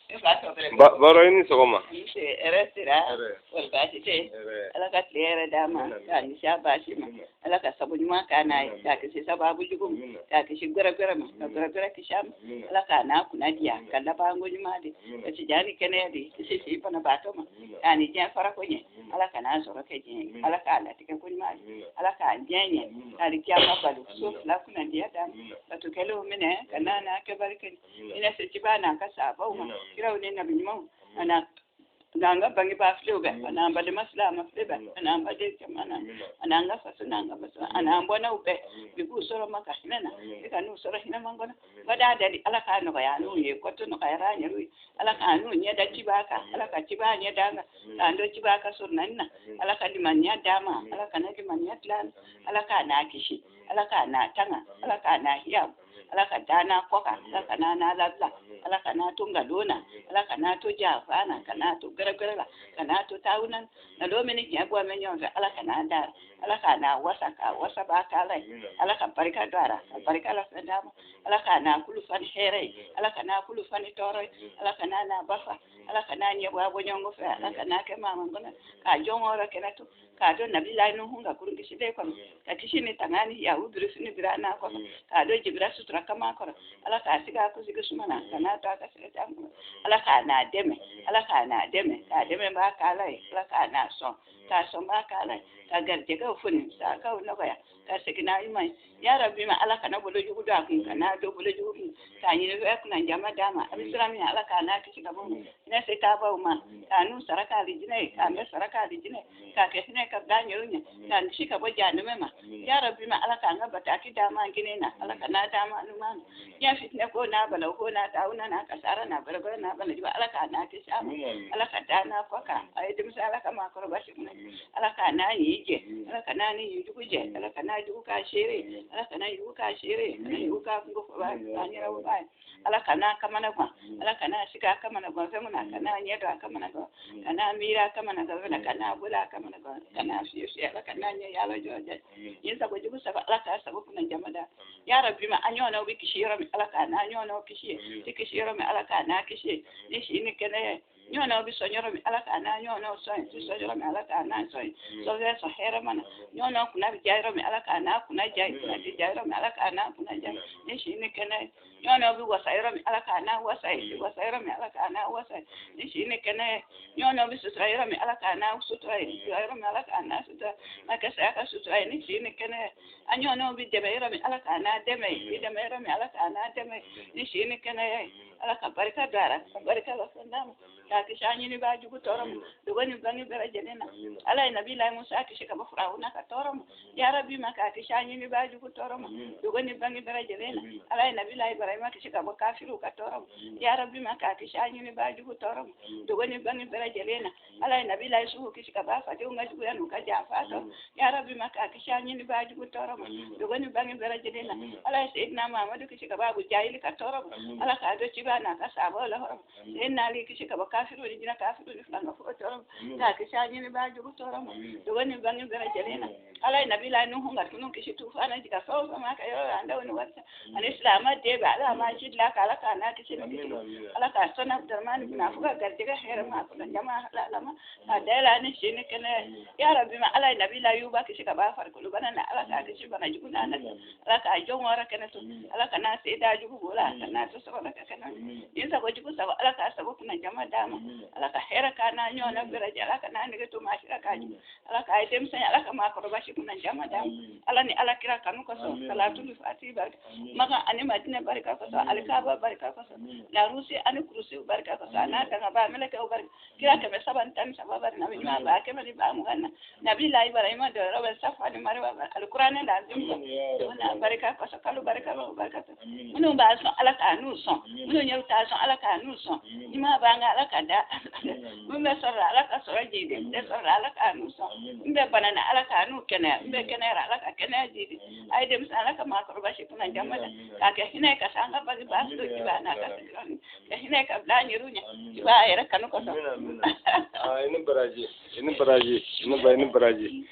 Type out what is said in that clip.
Baro i ni sɔgɔma. Hɛrɛ sira. Kɔri baasi tɛ yen? Ala ka tile hɛrɛ d'an ma, k'a ni siya baasi ma. Ala ka sabu ɲuman k'a n'a ye, k'a kisi sababu jugu ma, k'a kisi gɛrɛgɛrɛ ma, ka gɛrɛgɛrɛ kisi a ma. Ala k'a n'a kunna diya, ka labanko ɲuman di, ka tijani kɛnɛya di, kisi si banabaatɔ ma, k'a ni diɲɛ farako ɲɛ. Ala ka n'a sɔrɔ kɛ diɲɛ ye, Ala k'a latigɛ ko ɲuman ye, Ala k'a diɲɛ ɲɛ, k'a ni kiyama balo so fila kunna diya d'an ma, bato kɛlenw minɛ ka n'a n'a kɛbali kɛ hinɛ se cibaa n'a ka sabaw ma, kiraw ni nabi ɲumanw, ana n'an ka bangebaa filew bɛɛ, an'an balima silamɛ file bɛɛ, an'an baden caman na, an'an ka faso n'an ka faso, an'an bɔnnaw bɛɛ, bi k'u sɔrɔ ma ka hinɛ na, i ka n'u sɔrɔ hinɛ man kɔnɔ. Bada dali Ala k'a nɔgɔya n'u ye, kɔtɔ nɔgɔyara an yɛrɛw ye. Ala k'a n'u ɲɛ da cibaa kan, Ala ka cibaa ɲɛ d'an kan, k'an to cibaa ka surunani na. Ala ka limaniya d'an ma, Ala kana limaniya tila an na. Ala k'a n'a kisi, Ala k'a n'a tanga, Ala k'a n'a hiya, Ala ka da n'a kɔ kan, Ala ka n'a n'a labila, Ala ka n'a to nkalon na, Ala ka n'a to janfa na, ka n'a to gɛrɛgɛrɛ la, ka n'a to taawuna na. Nkalon min ni tiɲɛ bɔ mɛ ɲɔgɔn fɛ, Ala ka n'a da, Ala k'a n'a wasa, k'a wasa b'a k'ala ye. Ala ka barika don a la, ka barika la fɛn d'a ma. Ala k'a n'a kulu fa ni hɛrɛ ye, Ala ka n'a kulu fa ni tɔɔrɔ ye, Ala ka n'a n'a ba fa, Ala ka n'a ɲɛbɔ a bɔɲɔgɔnko fɛ, Ala ka n'a kɛ maa kɔnɔ, k'a jɔn wɔɔrɔ kɛnɛ to, k'a don Nabila Nuhu ka kurun kisilen kɔnɔ, ka kisi ni tanga ni yahu birifini bira n'a kɔnɔ, k'a don Jibira sutura kama kɔrɔ. Ala k'a sigi a kunsigi suma na, ka n'a to a ka sigi ta kɔnɔ. Ala k'a n'a dɛmɛ, Ala k'a n'a dɛmɛ, k'a dɛmɛ b'a k'ala ye. Ala k'a n'a sɔn, k'a sɔn b'a k'ala ye, ka garijɛgɛw foni, sarakaw nɔgɔya, ka segin n'a ɲuman ye. Ya Rabbi ma, Ala kana bolo jugu don a kun, ka n'a don bolo jugu kun, k'a ɲini fɛn kunna jama d'a ma. A bɛ siran min, Ala k'a n'a kisi ka bɔ ma, hinɛ se taabaw ma, k'a n'u sara k'ale jinɛ ye, k'a bɛɛ sara k'ale jinɛ ye, k'a kɛ hinɛ ka bila an yɛrɛw ɲɛ, k'an kisi ka bɔ jahanama ma. Ya Rabbi ma, Ala k'an ka bataki d'a ma kinin na, Ala ka n'a d'a ma numan na. Diɲɛ fitinɛ ko n'a balawu ko n'a taawuna n'a kasara n'a bɛrɛbɛrɛ n'a bana jugu, Ala k'a n'a kisi a ma. Ala ka da n'a kɔ kan, a ye denmisɛn, Ala ka maakɔrɔba si kunna. Ala k'a n'a ɲi jɛ, Ala ka n'a ni jugu jɛ, Ala ka n'a jugu k'a seere, Ala ka n'a jugu k'a seere, Ala jugu k'a kungo fɔ k'a ɲɛnabɔ b'a ye. Ala ka n'a kamana gan, Ala ka n'a sigi a kamana gan fɛn mun na, ka n'a ɲɛ don a kamana gan, ka n'a miiri a kamana gan fɛn na, ka n'a bolo a kamana gan, ka n'a fiye fiye, Ala ka n'a ɲɛ yaala jɔ jɛ yin sago jugu saba, Ala k'a sago kunna jama da. Ya Rabbi ma, an ɲɔgɔnnaw bɛ kisi yɔrɔ min, Ala k'a n'a ɲɔgɔnnaw kisi ye, tɛ kisi yɔrɔ min, Ala k'a n'a kisi ye ni si ni kɛnɛya ye. Ɲɔgɔnnaw bɛ sɔn yɔrɔ min, Ala k'a n'a ɲɔgɔnnaw sɔn ye, tɛ sɔn yɔrɔ min, Ala k'a n'a sɔn ye, sɔfɛ sɔn hɛrɛ mana. Ɲɔgɔnnaw kunna bɛ diya yɔrɔ min, Ala k'a n'a kunna diya ye, kunna tɛ diya yɔrɔ min, Ala k'a n'a kunna diya ni si ni kɛnɛya ye. Ɲɔgɔnnaw bɛ wasa yɔrɔ min, Ala k'a n'a wasa ye, wasa yɔrɔ min, Ala k'a n'a wasa ye ni si ni kɛnɛya ye. Ɲɔgɔnnaw bɛ sutura yɔrɔ min, Ala k'a n'a sutura ye, sutura yɔrɔ min, Ala k'a n'a sutura, n'a kɛ saya ka sutura ye ni si ni kɛnɛya ye. An ɲɔgɔnnaw bɛ dɛmɛ yɔrɔ min, Ala k'a n'a dɛmɛ ye, dɛmɛ yɔrɔ min, Ala k'a n'a dɛmɛ ye ni si ni kɛnɛya ye. Ala ka barika don a la, ka barika la fɛn d'a ma, k'a kisi an ɲinibaa jugu tɔɔrɔ ma, dogo ni bange bɛɛ lajɛlen na. Ala ye Nabila Musa kisi ka bɔ Firawuna ka tɔɔrɔ ma. Ya Rabbi ma, k'a kisi an ɲinibaa jugu tɔɔrɔ ma, dogo ni bange bɛɛ lajɛlen na. Ala ye Nabila Ibrahima kisi ka bɔ kafiriw ka tɔɔrɔ ma. Ya Rabbi ma, k'a kisi an ɲinibaa jugu tɔɔrɔ ma, dogo ni bange bɛɛ lajɛlen na. Ala ye Nabila Yusufu kisi ka bɔ a fadenw ka juguya n'u ka janfa tɔɔrɔ. Ya Rabbi ma, k'a kisi an ɲinibaa jugu tɔɔrɔ ma, dogo ni bange bɛɛ lajɛlen na. Ala ye Seyidina Muhamadu kisi ka bɔ Abu Jahili ka tɔɔrɔ ma. Ala k'a don cibaa n'a ka sahabaw la hɔrɔn. Seyidina Ali kisi ka bɔ kafiriw ni jinɛ kafiriw ni filankafo tɔɔrɔ ma, k'a kisi an ɲinibaa jugu tɔɔrɔ ma, dogo ni bange bɛɛ lajɛlen na. Ala ye Nabila Nuhu ka tunu kisi tufana jika fɛn o fɛn ma ka yɔrɔ la an daw ni wari ani silamɛ den bɛ Ala ma ci dilan ka Ala k'a n'a kisi ni kisi. Ala k'a sɔn Abdurahmani bin Afu ka garijɛgɛ hɛrɛ ma kɔnɔ jama halala ma, k'a dayɛlɛ ani si ni kɛnɛya. Ya Rabbi ma, Ala ye Nabila Yuba kisi ka bɔ a farikolo bana na. Ala k'a kisi bana jugu n'a na. Ala k'a jɔn wɔɔrɔ kɛnɛ to, Ala ka n'a se da jugu bolo, ka n'a to sɔgɔma ka kɛnɛ nin sago jugu saba, Ala k'a sago kunna jama d'a ma. Ala ka hɛrɛ k'a n'a ɲɔgɔnna bɛɛ lajɛlen. Ala ka n'a nege to maa si la k'a jugu. Ala k'a ye denmisɛn, Ala ka maakɔrɔba si kunna jama d'a ma. Ala ni Ala kira kanu kosɔn, salatulu fati barika, Maka ani Madina barika kosɔn, Alikaba barika kosɔn, Larusi ani kurusiw barika kosɔn, a n'a dangaba mɛlɛkɛw barika, kira 313 barika, nabi ɲuman ba kɛmɛ ni ba mugan na, Nabi la Ibrahima dɔyɔrɔ bɛ Safa ni Mariwa, alikuranɛ lazim na barika kosɔn, kalo barika bɛ barika minnu b'a sɔn, Ala k'a n'u sɔn, minnu ɲɛw t'a sɔn, Ala k'a n'u sɔn. Ɲuman b'an kan, Ala ka da min bɛ sɔrɔ, Ala ka sɔrɔ jidi n bɛ sɔrɔ, Ala k'a n'u sɔn. N bɛ bana na, Ala k'a n'u kɛnɛya. N bɛ kɛnɛyara, Ala ka kɛnɛya jidi. A ye denmisɛn, Ala ka maakɔrɔba si kunna jama la, k'a kɛ hinɛ ka se an ka bange ba to jiba n'a ka sigiɲɔgɔn, ka hinɛ ka bila an yɛrɛw ɲɛ jiba a yɛrɛ kanu kosɔn. I ni baraji, i ni baraji, i ni ba, i ni baraji.